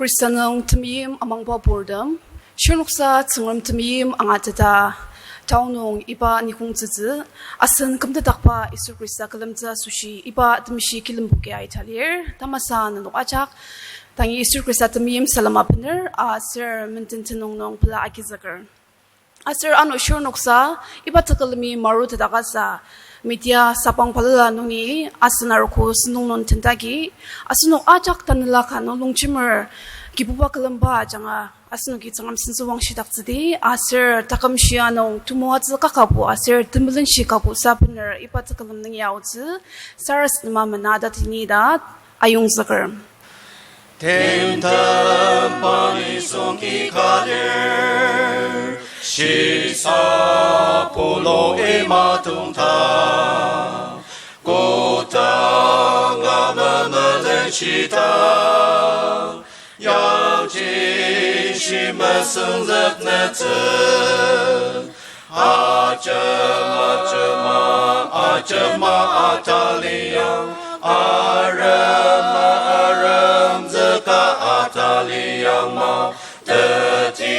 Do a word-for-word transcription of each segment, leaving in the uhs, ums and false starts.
Khrista nung temeim amangba purtem, shirnoksa Tsüngrem temeim angateta, tao nung iba nikongtsütsü, asen kümtetdakba Yisu Khrista külemtsü asoshi iba temeshi kilemboki aita lir, tamasa nenok ajak, tangi Yisu Khrista temeim salem abener, aser menden tenüng nung pela agizüker. Aser ano shirnoksa, iba tekülemi marutetdaktsü, media sabang balala nungi, asen arogo sentong nung tendagi, asenok ajak tanela ka nung longjemer, Kibuba külemba ajanga, asenoki Tsüngrem sentsü wangshidaktsüdi, aser taküm shia nung temoatsü kakabo, aser temelenshi kabo sa bener iba tekülem nung yaotsü, sarasadema mena tatini ta, ayongzüker. Timtem pa nisung ki ka lir, shisa pulu imatong ta, kodanga memelenshita, yangji shimesüngzük netsü. Ajema, ajema, ajema ataliang, arema, aremzüka ataliang ma, teti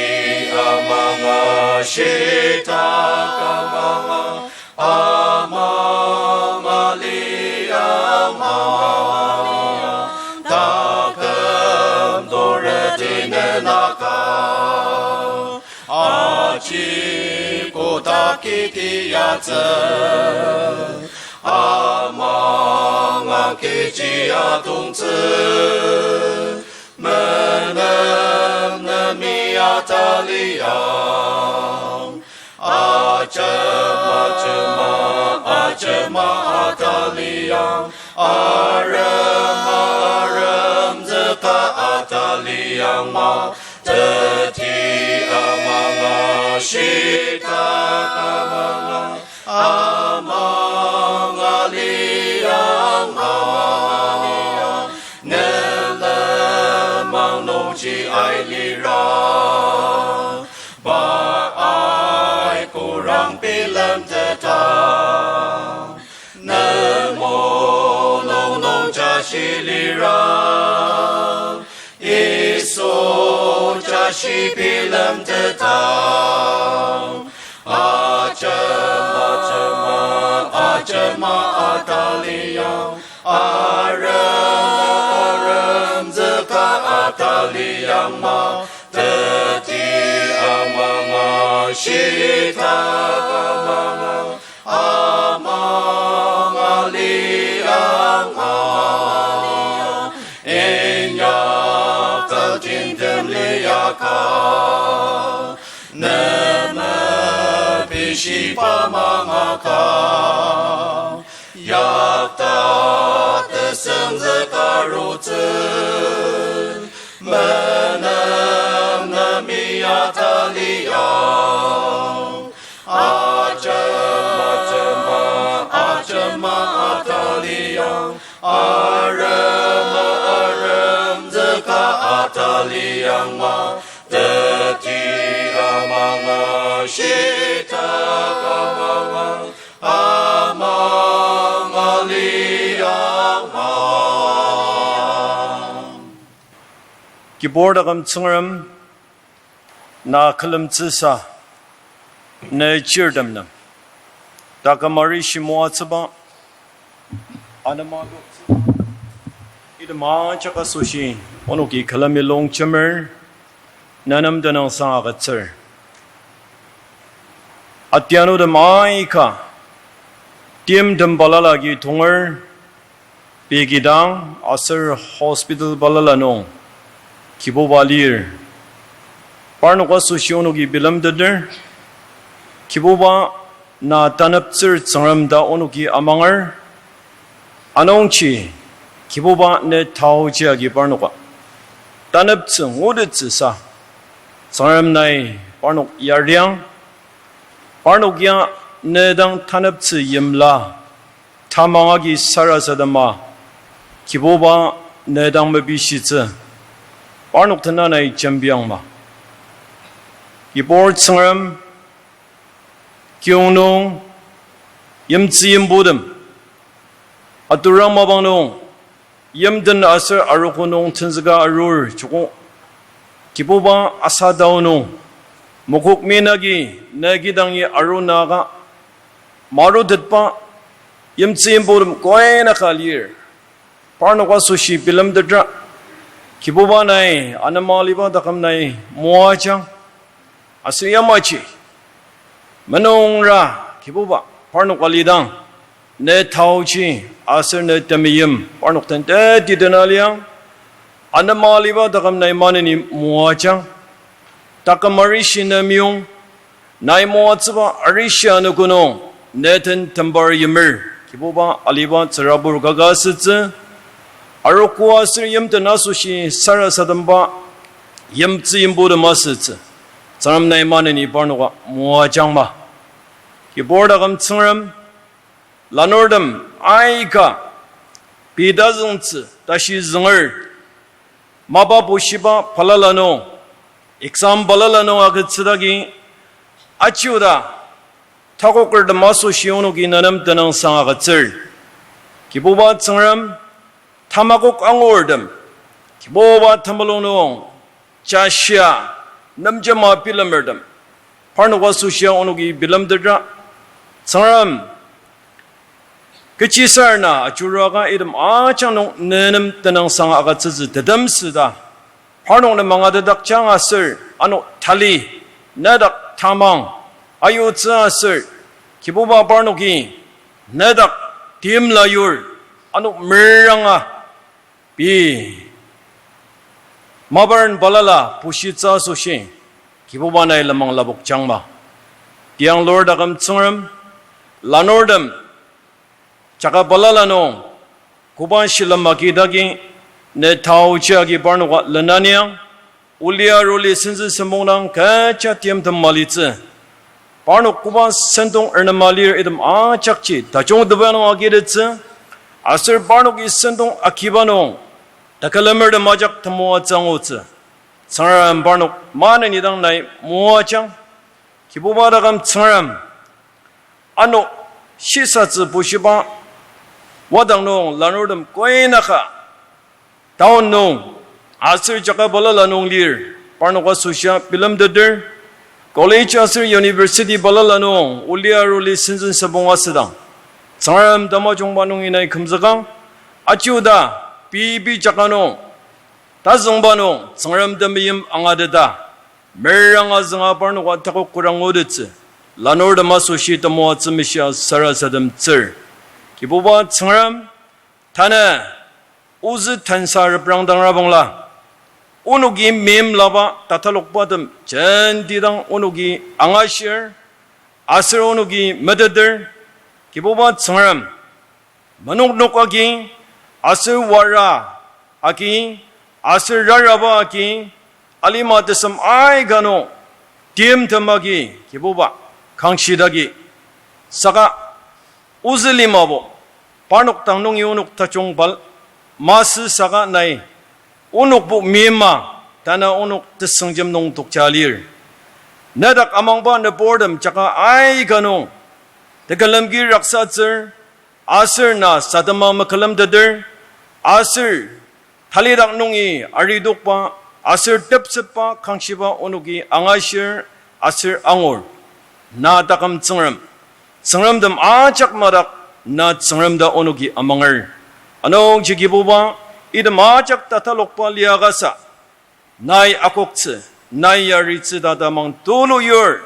amanga shita kamanga, amanga liang ma, taküm toreti nenaka. Aji koda kiti yatsü, amanga kechi atongtsü, menemnemi ataliang. Ajema, ajema, ajema ataliang, arema, aremzüka ataliang ma, teti amanga shita kamanga, amanga liang ma, ne lenmang nungji ailira. Pa ai kurang bilemtetang, ne mulung nung jashi lira. Yisu jashi bilemtetang, ajema, ajema, ajema ataliang, arema, aremzüka ataliang ma, teti amanga shita kamanga, amanga liang ma, inyak tatin temliaka, ne mepishiba mangaka, yakta tesüngzük arutsü, menemnemi ataliang. Ajema, ajema, ajema ataliang, arema, aremzüka ataliang ma, teti amanga shita kamanga, amanga liang ma. Kibur taküm Tsüngrem, na külemtsüsa, ne chirtem nem taküm arishi moatsüba, anema adoktsüba, item ajak asoshi onoki külemi longjemer, ne nem tenüngsang agütsür. Atianutem aika, timtem balala agi tonger, pei kidang aser hospital balala nung Kibuba lir. Parnok asoshi onoki bilemteter. Kibuba, na taneptsür Tsüngrem ta onoki amanger. Anungji Kibuba, ne taoji agi parnoka taneptsü ngutettsüsa Tsüngrem nai parnok yariang. Parnok ya ne dang taneptsü yimla tamang agi sarasadema, Kibuba, ne dang mepishitsü parnok tena nai jembiangma. Kibur Tsüngrem, kiyong nung yimtsü yimbutem, aturang mapang nung yimten aser arogo nung tenzüka arur joko, Kibuba, asatao nung, mokok menagi ne kidangi arunaka, marutetba, yimtsü yimbutem koinaka lir. Parnok asoshi bilemtetra, Kibuba nai anema aliba taküm nai moajang, aser yamaji menungra, Kibuba, parnok alidang, ne taochi aser ne temeim parnok den tetidena liang, anema aliba taküm nai maneni moajang. Taküm arishi ne meyong, nai moatsüba arishi anogo nung, ne den tembar yimer, Kibuba aliba tsürabur kaka asütsü, arogo aser yimten asoshi sarasademba, yimtsü yimbutem asütsü, Tsüngrem nai maneni parnoka moajangma. Kibur taküm Tsüngrem, lanurtem aika pei tazüngtsü tashi zünger, mapa bushiba balala nung, exam balala nung agütsüdagi, achiuda takokertem asoshi onoki nenem tenüngsang agütsür. Kibuba Tsüngrem, tamakok angurtem, Kibuba temulung nung jashia nemjema bilemertem, parnok asoshia onoki bilemtetra, Tsüngrem, kechisarena ajuraka item ajak nung nenem tenüngsang agütsütsü tetemsü ta parnok nem angatetdakjang aser, ano tali, nedak tamang ayutsü aser, Kibuba parnoki nedak timla yur, ano meranga pei maparen balala bushitsü asoshi, Kibuba nai lenmang lapokjangma. Tiang lur taküm Tsüngrem, lanurtem jaka balala nung koba shilem agidagi, ne taochi agi parnoka lenaniang, oli aruli sentsü sempong dang kecha timtem malitsü. Parnok koba sentong ernema lir item ajakji tajungteba nung agitettsü, aser parnoki sentong agiba nung tekülemertem ajak temoatsü angutsü, Tsüngrem parnok maneni dang nai moajang. Kibuba taküm Tsüngrem, ano shisatsü bushiba wadang nung lanurtem koinaka town nung aser jaka balala nung lir, parnok asoshia bilemteter, college aser university balala nung oli aruli sentsü sempong asüdang, Tsüngrem tamajungba nungi nai kümzükang, achiuda pei pei jaka nung tazüngba nung Tsüngrem temeim angateta, meranga zünga parnoka takok kodang ngutettsü, lanurtem asoshi temoatsü meshia sarasademtsür. Kibuba Tsüngrem, tanü ozü tensa reprangdangra bangla, onoki meimlaba tatalokbatem jentidang onoki angashir, aser onoki meteter, Kibuba Tsüngrem, menoknok agi, aser wara agi, aser raraba agi, alima tesem aika nung, timtem agi, Kibuba, kangshidagi. Saka ozü limabo, parnok dang nungi onok tajung bal, masü saka nai, onokbo meima, tanü onok tesüngjem nung tokja lir. Nedak amangba nüburtem jaka aika nung tekülemki raksatsür, aser na sadema mekülemteter, aser talidak nungi aridokba, aser tepsetba kangshiba onoki angashir aser angur. Na taküm Tsüngrem, Tsüngremtem ajak madak, na Tsüngrem ta onoki amanger. Anungji Kibuba, item ajak tatalokba liakasa, nai akoktsü, nai yaritsü ta tamang tulu yur,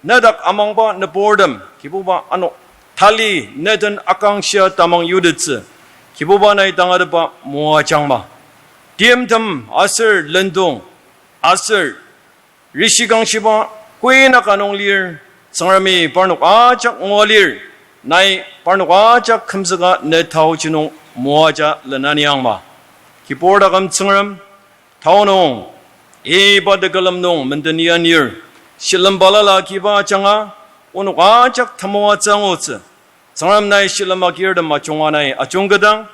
nedak amangba nüburtem, Kibuba ano tali neden akangshia tamang yutettsü, Kibuba nai tangatetba moajangma. Timtem aser lendong, aser rishikangshiba koinaka nung lir, Tsüngremi parnok ajak ngua lir, nai parnok ajak kümzüka ne taochi nung moaja lenaniangma. Kibur taküm Tsüngrem, tao nung, iba tekülem nung menden anir, shilem balala kiba ajanga, onok ajak temoatsü angutsü. Tsüngrem nai shilem agirtem ajunga nai ajungketang,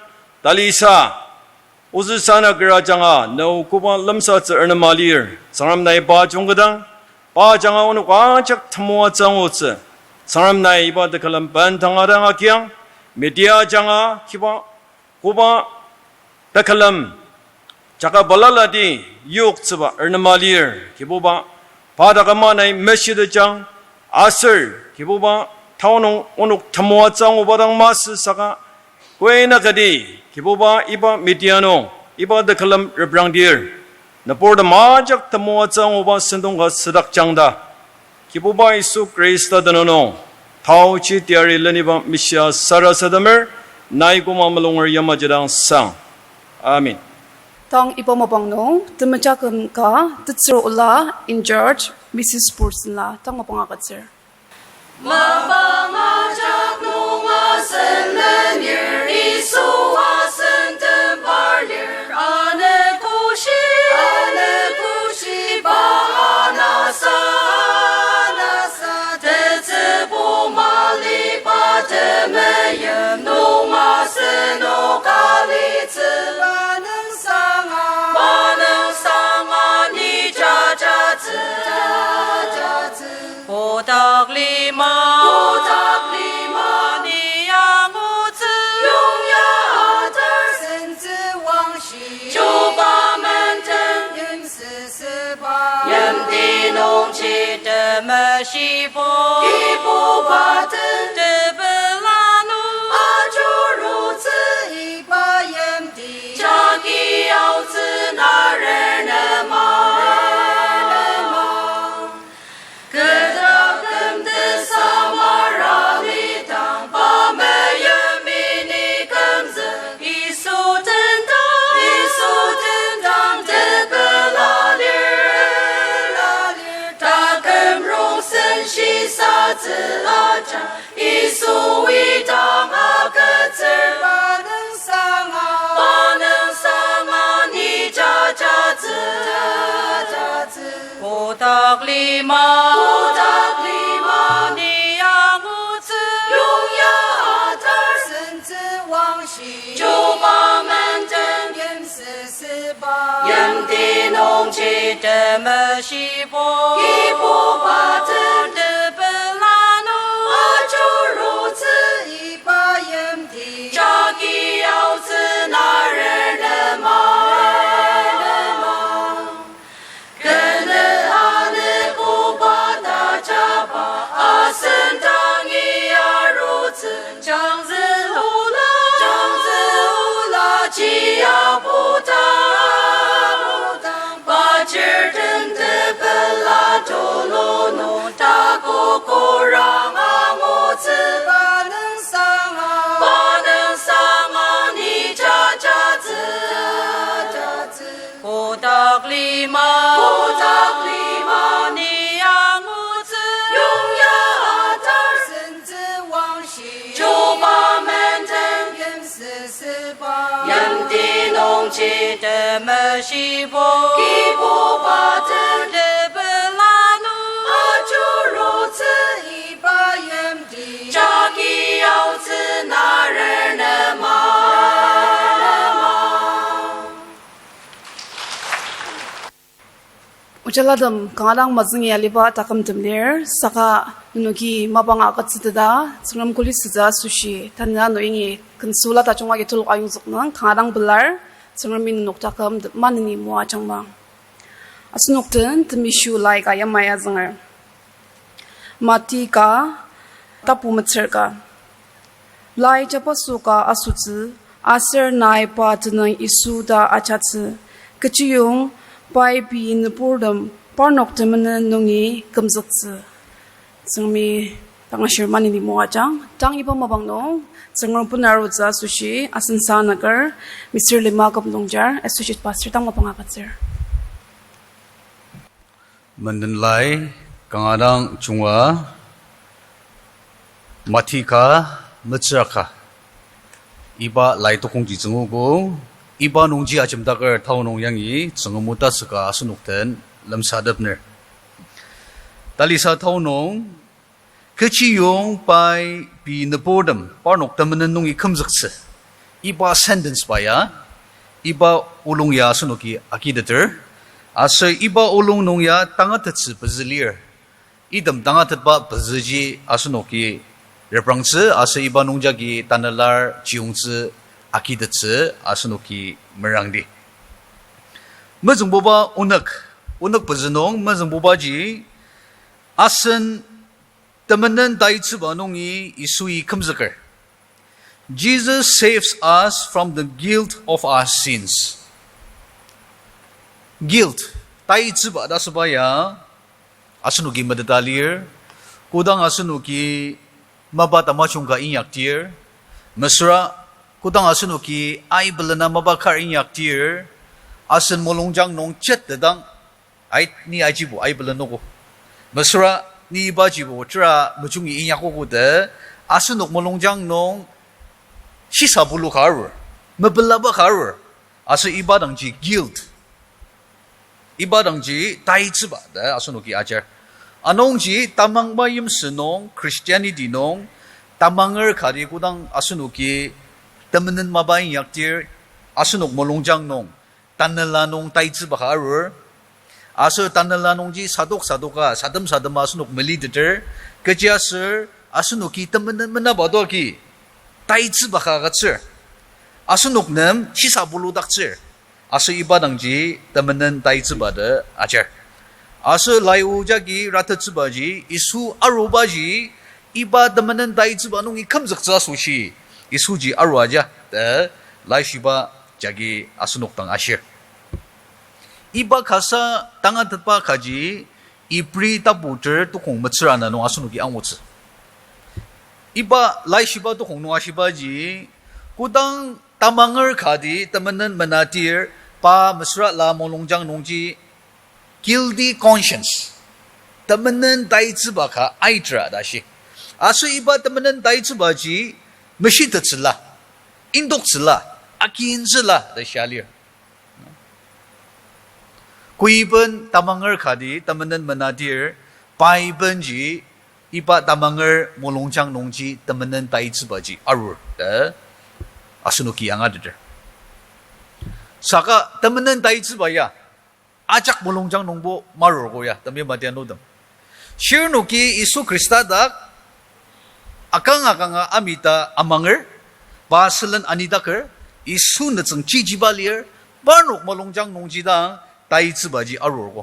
talisa, ozü sana kera ajanga nao koba lemsatsü ernema lir, Tsüngrem nai pa ajungketang, pa ajanga onok ajak temoatsü angutsü. Tsüngrem nai iba tekülem bendanga dang agiang, media ajanga kiba, koba tekülem jaka balalati yoktsüba arnema lir, Kibuba, pa dak ama nai meshitejang, aser, Kibuba, tao nung onok temoatsü anguba dang masü saka, koi na kati, Kibuba, iba media nung, iba tekülem reprangdir, nüburtem ajak temoatsü anguba sentong ka südakjang ta, Kibuba Yisu Khrista tenüng nung, taochi teyari leniba mishia sarasademer, nai koma mulunger yamaji dang sang. Amen. Tang iba mapang nung, temejaküm ka, tetsür ola, in charge, Missus Purson la, tang mapang agütsür. Mapang ajak nung asen lenir, Yisu asen tembar lir, ane kushi, ane kushi pa anasa, anasa, tetsübu maliba temeim nung asenok alitsü, pa nung sanga, pa nung sanga ni jajatsü, jajatsü. Kotak lima, kotak lima, ni angutsü, yongya atar sentsü wangshi, chuba menden, yimsüsüba, yimti nungji temeshibo, ibuba den, tepela nung, ajurutsü iba yimti, jagi aotsü narer nema. Kü taküm tesamar alidang pa meimini kümzük, Yisu tendang, Yisu tendang tepela lir, taküm rongsen shisatsü ajak, Yisu idang agütsür, pa nung sanga, pa nung sanga ni jajatsü, jajatsü. Kotak lima, kotak lima, ni angutsü, yongya atar sentsü wangshi, chuba menden, yimsüsüba, yimti nungji temeshibo, ibuba den, tepela nung, ajurutsü iba yimti, jagi aotsü narer nema, nema. Kenü anü koba ta jaba, asen dangi arutsü, jangzü ola, jangzü ola ji apudang, apudang, pa chir den tepela tulu nung, takokorang angutsü, pa nung sanga, pa nung sanga ni jajatsü, jajatsü. Kotak lima, kotak lima, ni angutsü, yongya atar sentsü wangshi, chuba menden, yimsüsüba, yimti nungji temeshibo, ibuba den, tepela nung, ajurutsü iba yimti, jagi aotsü narer nema, nema. Ojalatem kanga dang mazüngi aliba takümtem lir, saka nenoki mapang agütsüteta, Tsüngrem kuli sütsü asoshi, tanü ano yangi kensüla tajung agi telok ayongzük nung kanga dang pelar, Tsüngremi nenok taküm maneni moajangma. Asenok den Temeshi o lai ka yamai azünger. Mati ka, tapu metsür ka. Lai jabaso ka asotsü, aser nai pa tenüng Yisu ta ajatsü, kechiyong pai pei nüburtem parnok temenen nungi kümzüktsü. Tsüngremi tangashir maneni moajang, tang iba mapang nung, Tsüngrem benarutsü asoshi, asen sanaker, Mister Lima Küpnungjar, Associate Pastor, tang mapang agütsür. Menden lai, kanga dang junga, Mati ka, metsür ka. Iba lai tokongji tsüngogo, iba nungji ajemdaker tao nung yangi Tsüngrem o tasüka asenok den lemsatepner. Talisa tao nung, kechiyong pai pei nüburtem parnok temenen nungi kümzüktsü. Iba sentence ba ya, iba olung ya asenoki agiteter. Aser iba olung nung ya tangatettsü pezü lir. Item tangatetba pezüji asenoki reprangtsü, aser iba nungjagi tanelar chiyongtsü agitettsü asenoki merangdi. Mezüngbuba onük, onük pezü nung mezüngbubaji, asen temenen taitsüba nungi Yisui kümzüker. Jesus saves us from the guilt of our sins. Guilt, taitsüba ta asüba ya, asenoki meteta lir, kodang asenoki mapa tamajung ka inyakdir, mesüra kodang asenoki aibelena mapa kar inyakdir, asen mulungjang nung chet tetang, ai, ni ajibo aibelenogo, mesüra ni ibajibo tera mejungi inyakogo ta asenok mulungjang nung shisa pulu ka arur, mepelaba ka arur, aser iba dangji guilt, iba dangji taitsüba ta asenoki ajar. Anungji tamangba yimsü nung, Christianity nung, tamanger kati kodang asenoki temenen mapa inyakdir, asenok mulungjang nung tanela nung taitsüba ka arur. Aser tanela nungji sadok sadoka, sadem sadema asenok meliteter, kechiaser asenoki temenen menaba toki taitsüba ka agütsür, asenok nem shisa puludaktsür. Aser iba dangji temenen taitsüba ta ajar. Aser lai o jagi ratettsübaji, Yisu arubaji, iba temenen taitsüba nungi kümzüktsü asoshi Yisuji arua ja ta laishiba jagi asenok dang ashir. Iba kasa tangatetba kaji Ibri tapu ter tukong metsür ana nung asenoki angutsü. Iba laishiba tukong nung ashibaji, kodang tamanger kati temenen menadir, pa mesüra la mulungjang nungji guilty conscience, temenen taitsüba ka aitra ta shi. Aser iba temenen taitsübaji meshitettsüla, indoktsüla, akintsüla ta shia lir. Koiben tamanger kati temenen menadir, pai benji iba tamanger mulungjang nungji temenen taitsübaji arur ta asenoki angateter. Saka temenen taitsüba ya ajak mulungjang nungbo marur ko ya, temeim adianutem. Shirnoki Yisu Khrista dak akang akanga amita amanger, pa sülen anidaker, Yisu nütsüng chichiba lir, parnok mulungjang nungji dang taitsübaji arur ko.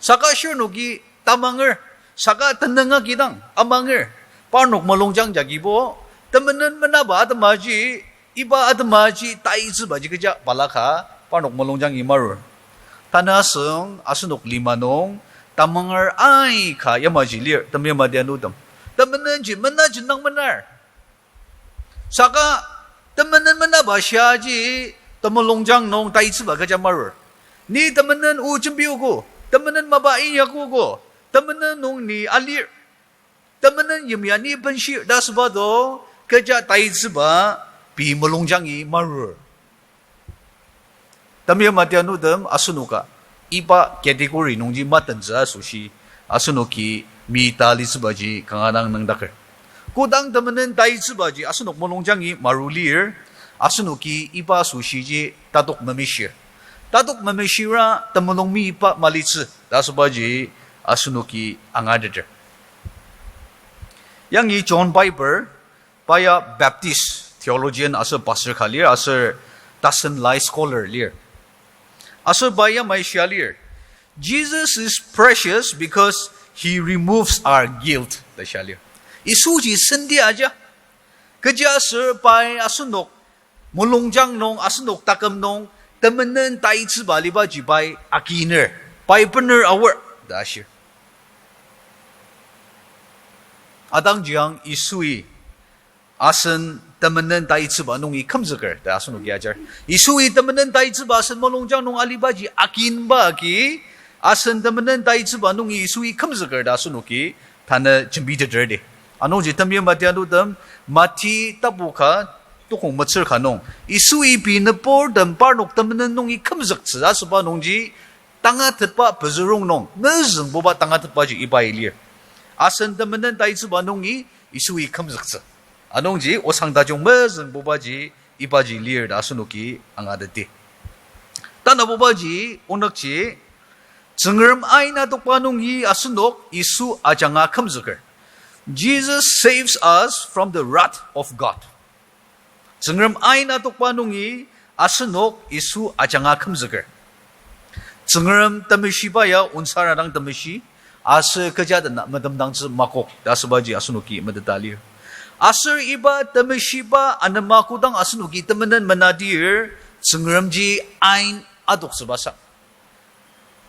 Saka shirnoki tamanger, saka tenüng agi dang amanger, parnok mulungjang jagibo, temenen menaba atemaji, iba atemaji taitsübaji kecha balaka parnok mulungjangi marur. Tanü asüng asenok lima nung tamanger aika yamaji lir, temeim adianutem. Temenenji mena jendang menar. Saka temenen menaba shiaji temulungjang nung taitsüba kecha marur. Ni temenen o jembiogo, temenen mapa inyakogo, temenen nung ni alir, temenen yimya ni benshir ta asüba do, kecha taitsüba pei mulungjangi marur. Temeim adianutem, asenoka iba category nungji matentsü asoshi asenoki mita litsübaji kanga dang nüngdaker. Kodang temenen taitsübaji asenok mulungjangi maru lir, asenoki iba asoshiji tatok memishir. Tatok memishira temulung meyipa malitsü ta asübaji asenoki angateter. Yangi John Piper, pa ya Baptist theologian aser pastor ka lir, aser tasen lai scholar lir. Aser pa yamai shia lir, Jesus is precious because he removes our guilt ta shia lir. Yisuji senti aja. Kechiaser pai asenok mulungjang nung, asenok taküm nung temenen taitsüba alibaji pai akiner, pai bener aor ta ashir. Atangjiang Yisui asen temenen taitsüba nungi kümzüker ta asenoki ajar. Yisui temenen taitsüba asen mulungjang nung alibaji akinba agi, asen temenen taitsüba nungi Yisui kümzüker ta asenoki tanü jembiteter di. Anungji temeim adianutem, Mati tapu ka, tukong metsür ka nung, Yisui pei nüburtem parnok temenen nungi kümzüktsü asüba nungji, tangatetba pezürong nung mezüngbuba tangatetbaji ibai lir. Asen temenen taitsüba nungi Yisui kümzüktsü. Anungji osang tajung mezüngbubaji ibaji lir ta asenoki angateti. Tanabubaji onükji, Tsüngrem ain atokba nungi asenok Yisu ajanga kümzüker. Jesus saves us from the wrath of God. Tsüngrem ain atokba nungi asenok Yisu ajanga kümzüker. Tsüngrem temeshiba ya onsara dang temeshi, aser kecha dena metemdangtsü makok ta asübaji asenoki meteta lir. Aser iba temeshiba anema kodang asenoki temenen menadir, Tsüngremji ain adoktsübasa.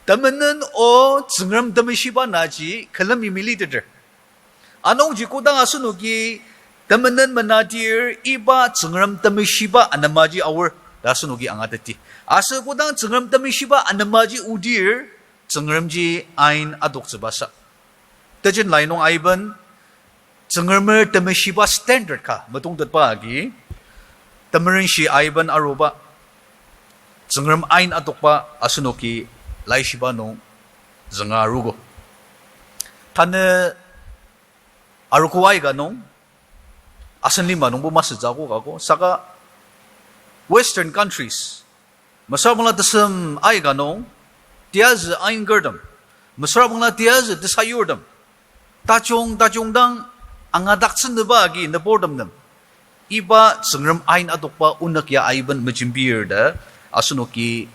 Temenen o Tsüngrem temeshiba naji külemi militeter. Anungji kodang asenoki temenen menadir iba Tsüngrem temeshiba anemaji aor ta asenoki angateti. Aser kodang Tsüngrem temeshiba anemaji odir, Tsüngremji ain adoktsübasa. Tejen lai nung aiben, Tsüngremer temeshiba standard ka metongtetba agi, temerenshi aiben aruba, Tsüngrem ain adokba asenoki laishiba nung zünga arugo. Tanü arogo aika nung, asen lima nungbo masütsü akok ako, saka Western countries, mesüra bangla tesem aika nung, tiyazü ainkertem, mesüra bangla tiyazü tesayurtem, tajung tajung dang angadaktsünüba agi nüburtem nem, iba Tsüngrem ain adokba onük ya aiben mejembir ta asenoki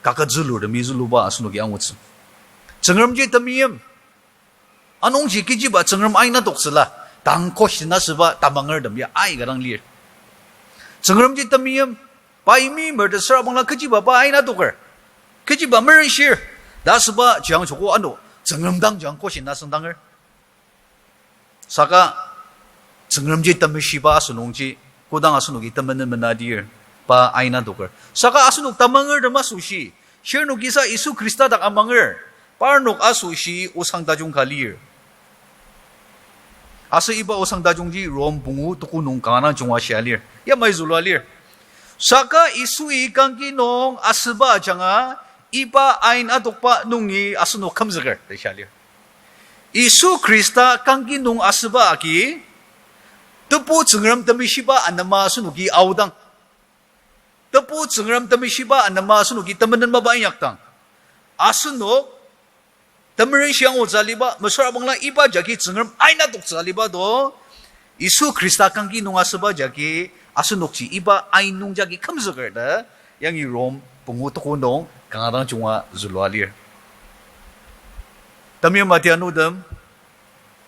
kaket zülurtemi züluba asenoki angutsü. Tsüngremji temeim. Anungji kechiba Tsüngrem ain adoktsüla, tang question asüba tamangertem ya aika dang lir. Tsüngremji temeim, pai meimer ta süra bangla kechiba pa ain adoker, kechiba merenshir ta asüba jiang joko ano, Tsüngrem dang jiang question asüngdanger. Saka Tsüngremji temeshiba asünungji, kodang asenoki temenen menadir, pa ain adoker. Saka asenok tamangertem asoshi, shirnokisa Yisu Khrista dak amanger, parnok asoshi osang tajung ka lir. Aser iba osang tajungji Rom pungu tuku nung kanga dang junga shia lir. Yamai zülua lir. Saka Yisui kangki nung asüba ajanga iba ain adokba nungi asenok kümzüker ta shia lir. Yisu Khrista kangki nung asüba agi, Tebu Tsüngrem temeshiba anema asenoki aodang, Tebu Tsüngrem temeshiba anema asenoki temenen mapa inyakdang, asenok temerenshi angutsü aliba, mesüra bangla iba jagi Tsüngrem ain adoktsü aliba do, Yisu Khrista kangki nung asüba jagi, asenokji iba ain nung jagi kümzüker ta, yangi Rom pungu tuku nung kanga dang junga zülua lir. Temeim atianutem,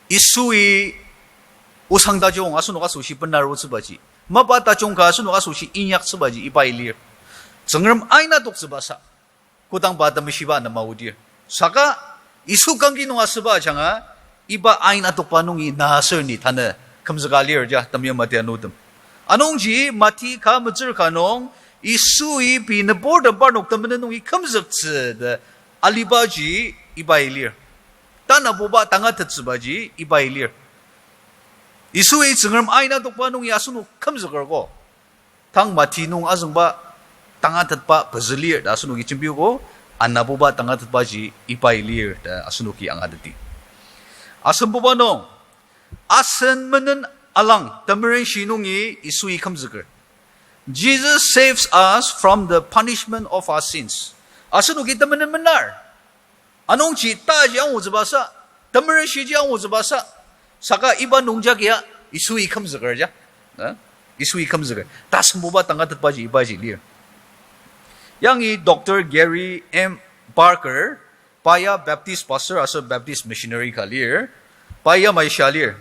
Yisui osang tajung asenok asoshi benarutsübaji, mapa tajung ka asenok asoshi inyaktsübaji ibai lir. Tsüngrem ain adoktsübasa, kodang pa temeshiba anema odir. Saka Yisu kangki nung asüba ajanga, iba ain adokba nungi na aser ni tanü kümzüka lir ja, temeim atianutem. Anungji Mati ka metsür ka nung, Yisui pei nüburtem parnok temenen nungi kümzüktsü ta alibaji ibai lir. Tanabuba tangatettsübaji ibai lir. Yisui Tsüngrem ain adokba nungi asenok kümzüker ko, tang Mati nung azüngba tangatetba pezü lir ta asenoki jembiogo, anabuba tangatetbaji ibai lir ta asenoki angateti. Asembuba nung, asen menen alang temerenshi nungi Yisui kümzüker. Jesus saves us from the punishment of our sins. Asenoki temenen menar. Anungji taji angutsübasa, temerenshiji angutsübasa, saka iba nungjagia Yisui kümzüker ja. Na? Yisui kümzüker. Tasembuba tangatetbaji ibaji lir. Yangi Doctor Gary M. Parker, pa ya Baptist pastor aser Baptist missionary ka lir, pa yamai shia lir: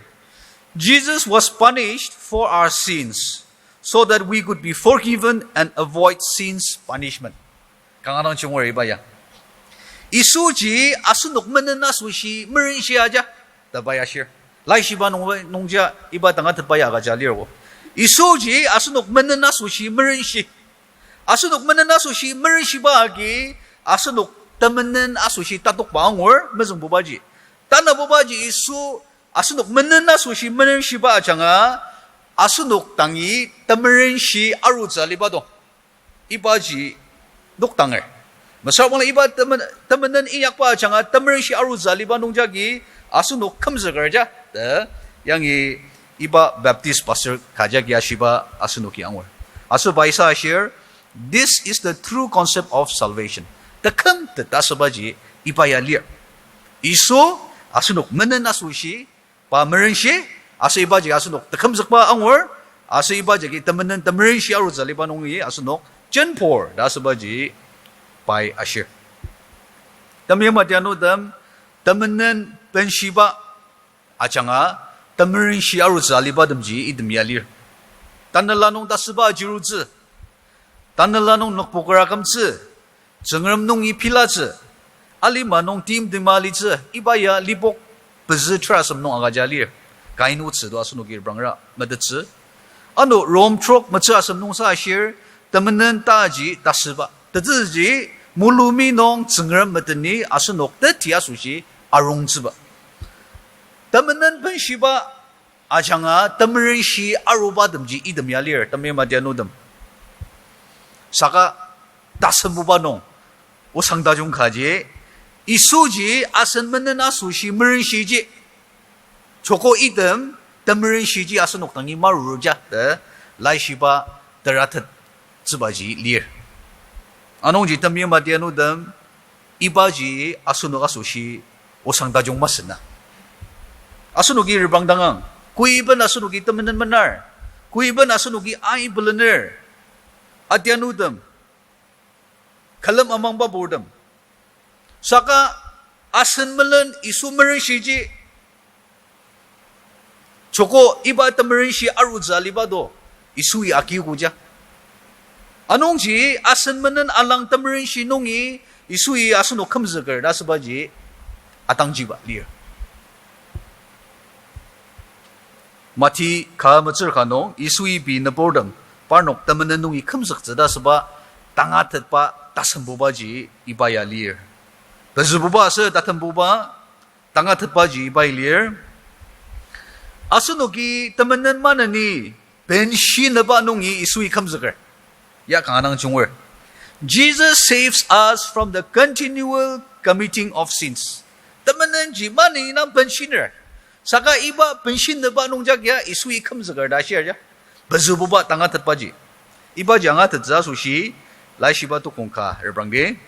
Jesus was punished for our sins so that we could be forgiven and avoid sin's punishment. Kanga dang jungur iba ya. Yisuji asenok menen asoshi merenshi aja ta pa ya shir. Laishiba nung, nungja iba tangatetba ya agüja lirgo. Yisuji asenok menen asoshi merenshi. Asenok menen asoshi merenshiba agi, asenok temenen asoshi tatokba angur mezüngbubaji. Tanabubaji Yisu asenok menen asoshi merenshiba ajanga, asenok dangi temerenshi arutsü aliba do. Ibaji nokdanger. Mesüra bangla iba temen-, temenen inyakba ajanga temerenshi arutsü aliba nungjagi asenok kümzüker ja ta, yangi iba Baptist pastor ka jagi ashiba asenoki angur. Aser paisa ashir, this is the true concept of salvation. Tekümtet asübaji iba ya lir. Yisu asenok menen asoshi pa merenshi, aser ibaji asenok tekümzükba angur, aser iba jagi temenen temerenshi arutsü aliba nungi asenok jenpur ta asübaji pai ashir. Temeim atianutem, temenen benshiba ajanga temerenshi arutsü alibatemji item ya lir. Tanela nung tasüba ajirutsü, tanela nung nokpoker akümtsü, Tsüngrem nungi pilatsü, alima nung timtima litsü, iba ya lipok pezü terasem nung agüja lir. Kain otsü to asenoki reprangra metettsü. Ano Rom trok metsü asem nungsa ashir, temenen taji tasüba. Tetezüji, mulumi nung Tsüngrem meteni asenok teti asoshi arungtsüba. Temenen benshiba ajanga temerenshi arubatemji item ya lir, temeim atianutem. Saka tasembuba nung osang tajung kaji, Yisuji asen menen asoshi merenshiji, joko item temerenshiji asenok dangi marurja ta laishiba teratettsübaji lir. Anungji temeim atianutem, ibaji asenok asoshi osang tajung masü na. Asenoki reprangdangang, koiben asenoki temenen menar, koiben asenoki ain pelener, atianutem, külem amangba purtem. Saka asen melen Yisu merenshiji, joko iba temerenshi arutsü aliba to, Yisui akikoja. Anungji asen menen alang temerenshi nungi Yisui asenok kümzüker ta asübaji atangjiba lir. Mati ka metsür ka nung Yisui pei nüburtem parnok temenen nungi kümzüktsü ta asüba tangatetba tasembubaji iba ya lir. Pezübuba aser tatembuba tangatetbaji iba ya lir. Asenoki temenen maneni benshinüba nungi Yisui kümzüker. Ya kanga dang junger. Jesus saves us from the continual committing of sins. Temenenji maneni dang benshiner. Saka iba benshinüba nungjak ya Yisui kümzüker ta shia ya. Pezübuba tangatetbaji. Ibaji angatettsü asoshi laishiba tukong ka reprangdi.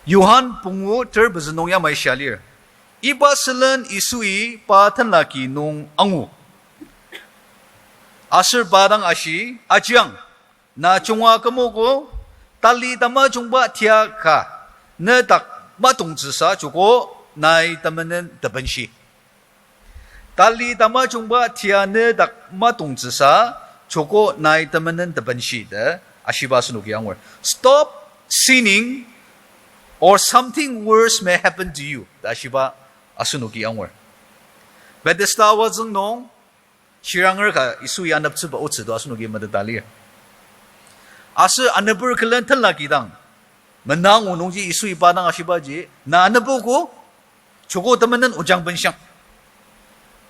Johan pungu ter pezü nung yamai shia lir. Iba sülen Yisui pa tenlaki nung angu. Aser pa dang ashi, Ajiang, na junga kümogo, tali tamajungba tia ka, ne dak matongtsüsa joko nai temenen tebenshi. Tali tamajungba tia ne dak matongtsüsa joko nai temenen tebenshi ta ashiba asenoki angur. Stop sinning or something worse may happen to you ta ashiba asenoki angur. Bethesda wazüng nung shiranger ka Yisui aneptsüba otsü to asenoki meteta lir. Aser aneper külen tenla kidang, menang onungji Yisui pa dang ashibaji, na anepogo, joko temenen ojang benshang.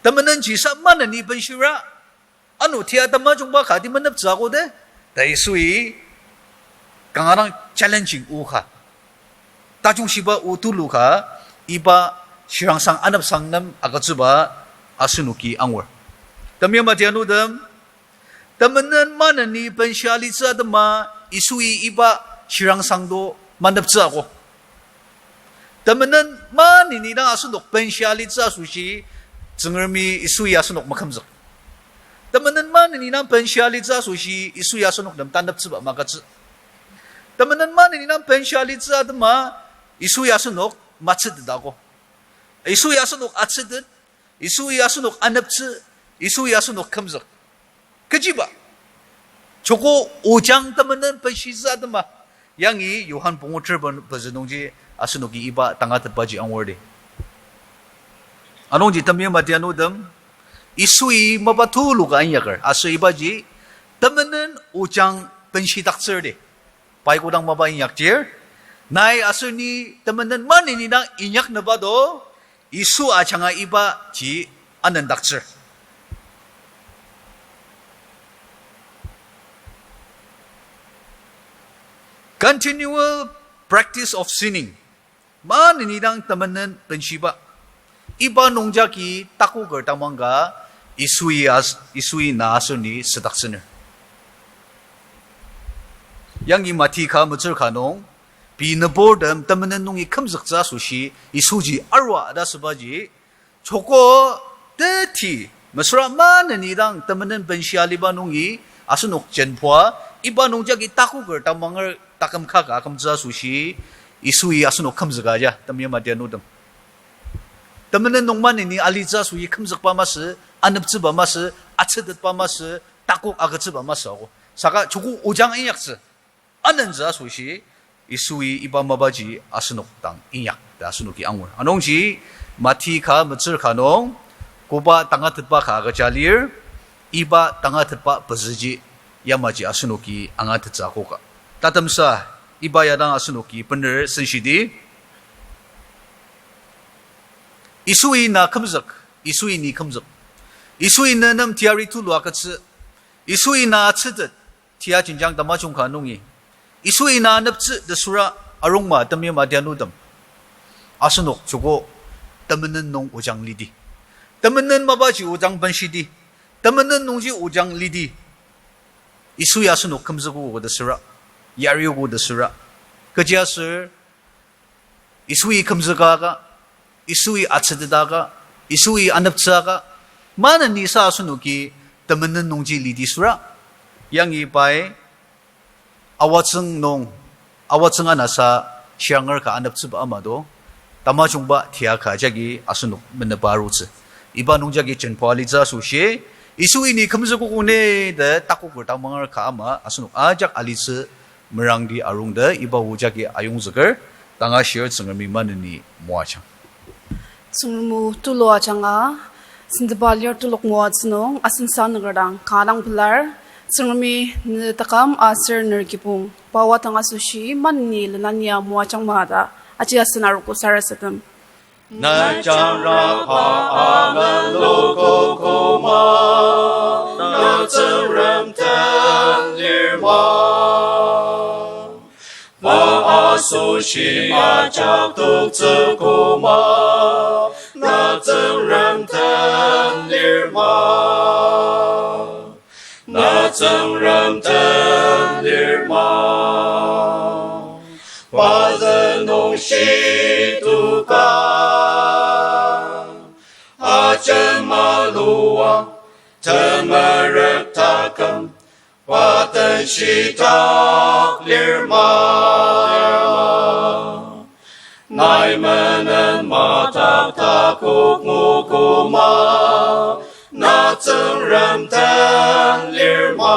Temenenji sa maneni benshira, ano tia tamajungba kati meneptsü ako de, ta Yisui kanga dang challenging o ka, tajung shiba o tulu ka, iba shirangsang anepsang nem agütsüba asenoki angur. Temeim atianutem, temenen maneni benshia litsü atema Yisui iba shirangsang to maneptsü ako. Temenen maneni dang asenok benshia litsü asoshi Tsüngremi Yisui asenok makümzük. Temenen maneni dang benshia litsü asoshi Yisui asenok nem taneptsüba magütsü. Temenen maneni dang benshia litsü atema Yisui asenok matsütet ako. Yisui asenok atsütet, Yisui asenok aneptsü, Yisui asenok kümzük. Kechiba? Joko ojang temenen benshitsü atema. Yangi Johan pungu ter pezü nungji asenoki iba tangatetbaji angur di. Anungji temeim atianutem, Yisui mapa tulu ka inyaker aser ibaji temenen ojang benshidaktsür di. Pai kodang mapa inyakdir, nai aser ni temenen maneni dang inyaknüba to, Yisu ajanga ibaji anendaktsür. Continual practice of sinning. Maneni dang temenen benshiba. Iba nungjagi takoker tamang ka Yisui as-, Yisui na aser ni südaktsüner. Yangi Mati ka metsür ka nung, pei nüburtem temenen nungi kümzüktsü asoshi Yisuji arua ta asübaji, joko teti mesüra maneni dang temenen benshia liba nungi asenok jenpua, iba nungjagi takoker tamanger taküm ka ka akümtsü asoshi Yisui asenok kümzüka aja, temeim adianutem. Temenen nung maneni alitsü asü, kümzükba masü, aneptsüba masü, atsütetba masü, takok agütsüba masü ako. Saka joko ojang inyaktsü, anentsü asoshi, Yisui iba mapaji asenok dang inyak ta asenoki angur. Anungji, Mati ka metsür ka nung, koba tangatetba ka agüja lir, iba tangatetba pezüji yamaji asenoki angatettsü akoka. Tatemsa, iba ya dang asenoki bener senshidi. Yisui na kümzük, Yisui ni kümzük. Yisui ne nem teyari tulu agütsü. Yisui na atsütet, tia jenjang tamajung ka nungi. Yisui na aneptsü ta süra arungma temeim adianutem. Asenok joko temenen nung ojang lidi. Temenen mapaji ojang benshidi. Temenen nungji ojang lidi. Yisui asenok kümzükogo ta süra, yariogo ta süra. Kechiaser, Yisui kümzüka ka, Yisui atsüteta ka, Yisui aneptsü ka, maneni sa asenoki temenen nungji lidi süra, yangi pai awatsüng nung, awatsüng anasa shiranger ka aneptsüba ama do, tamajungba tia ka jagi asenok menepa arutsü. Iba nung jagi jenpua alitsü asoshi, Yisui ni kümzükogo ne ta takoker tamanger ka ama asenok ajak alitsü merangdi arung ta iba o jagi ayongzüker, tanga shir Tsüngremi maneni moajang. Tsüngrem o tulu ajanga, sentepa lir telok moatsü nung, asen sanüker dang kanga dang pelar, Tsüngremi ne taküm aser ner kibong, pa wadang asoshi maneni lenania moajangma ta, aji asen arogo sarasadem. Na jangra pa amelokokoma, na Tsüngrem den lir ma. Pa asoshi ajak toktsükoma, na Tsüngrem den lir ma. Na Tsüngrem den lir ma. Pazü nung shituka, ajemalua, temerük taküm, pa den shitak lir ma. Nai menen madak takok ngokoma, na Tsüngrem den lir ma.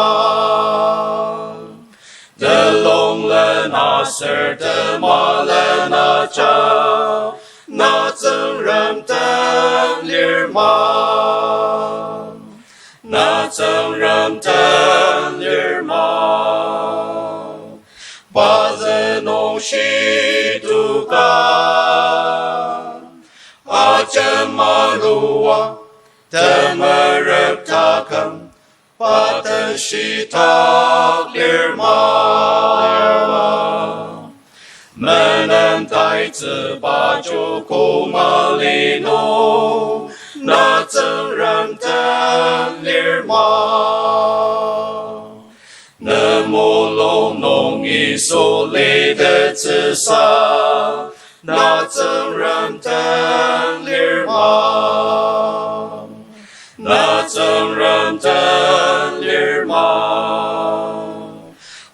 Telonglen aser temalen ajak, na Tsüngrem den lir ma. Na Tsüngrem den lir ma. Pazü nung shituka, ajemalua, temerük taküm, pa den shitak lir ma. Menen taitsüba joko mali nung, na Tsüngrem den lir ma. Ne mulung nung Yisu litettsüsa, na Tsüngrem den lir ma. Na Tsüngrem den lir ma.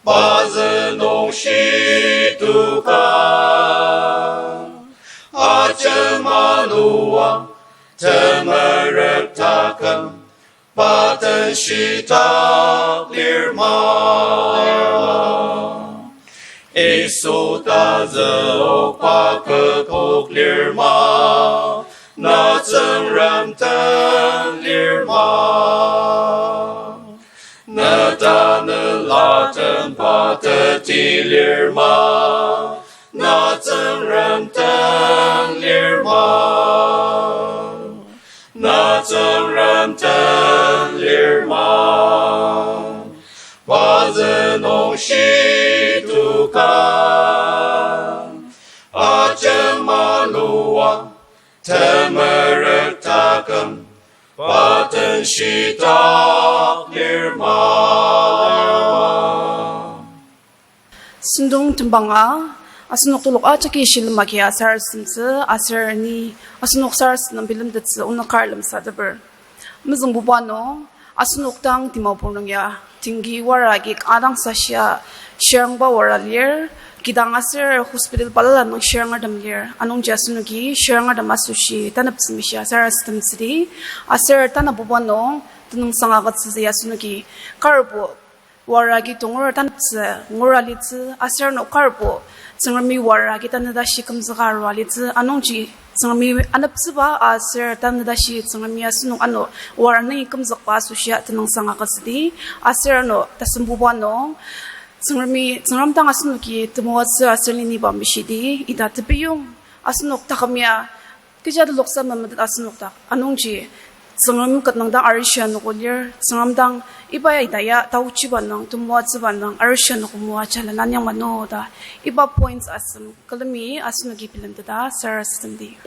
Pazü nung shituka, ajemalua, temerük taküm, pa den shitak lir ma. Yisu tazüokba kekok lir ma, na Tsüngrem den lir ma. Ne tanela den pa teti lir ma, na Tsüngrem den lir ma. Na Tsüngrem den lir ma. Pazü nung shituka, ajemalua, temerük taküm, pa den shitak lir ma. Sentong tembanga, asenok telok ajaki shilem agi sarasademtsü, aser ni asenok sarasadem bilemtettsü onük kar lemsateper. Mezüngbuba nung, asenok dang Dimapur nung ya, tenki wara agi kanga dang sashia shirangba wara lir, kidang aser hospital balala nung shirangertem lir. Anungji asenoki shirangertem asoshi taneptsü mishia sarasademtsüdi. Aser tanabuba nung tenüngsang agütsütsü asenoki karbo wara agi tongur taneptsü ngura litsü, aser ano karbo Tsüngremi wara agi tanü tashi kümzüka arua litsü. Anungji Tsüngremi aneptsüba aser tanü tashi Tsüngremi asenok ano wara nungi kümzükba asoshia tenüngsang agütsüdi. Aser ano tasembuba nung Tsüngremi, Tsüngrem dang asenoki temoatsü aser leniba meshidi, ita tepiyong asenok taküm ya kecha teloksa memetet asenok dak. Anungji Tsüngrem ket nung dang arishi anogo lir, Tsüngrem dang iba ya ita ya taochiba nung, temoatsüba nung arishi anogo moaja lenanyang mano ta. Iba points asem külemi asenoki bilemteta sarasademdi.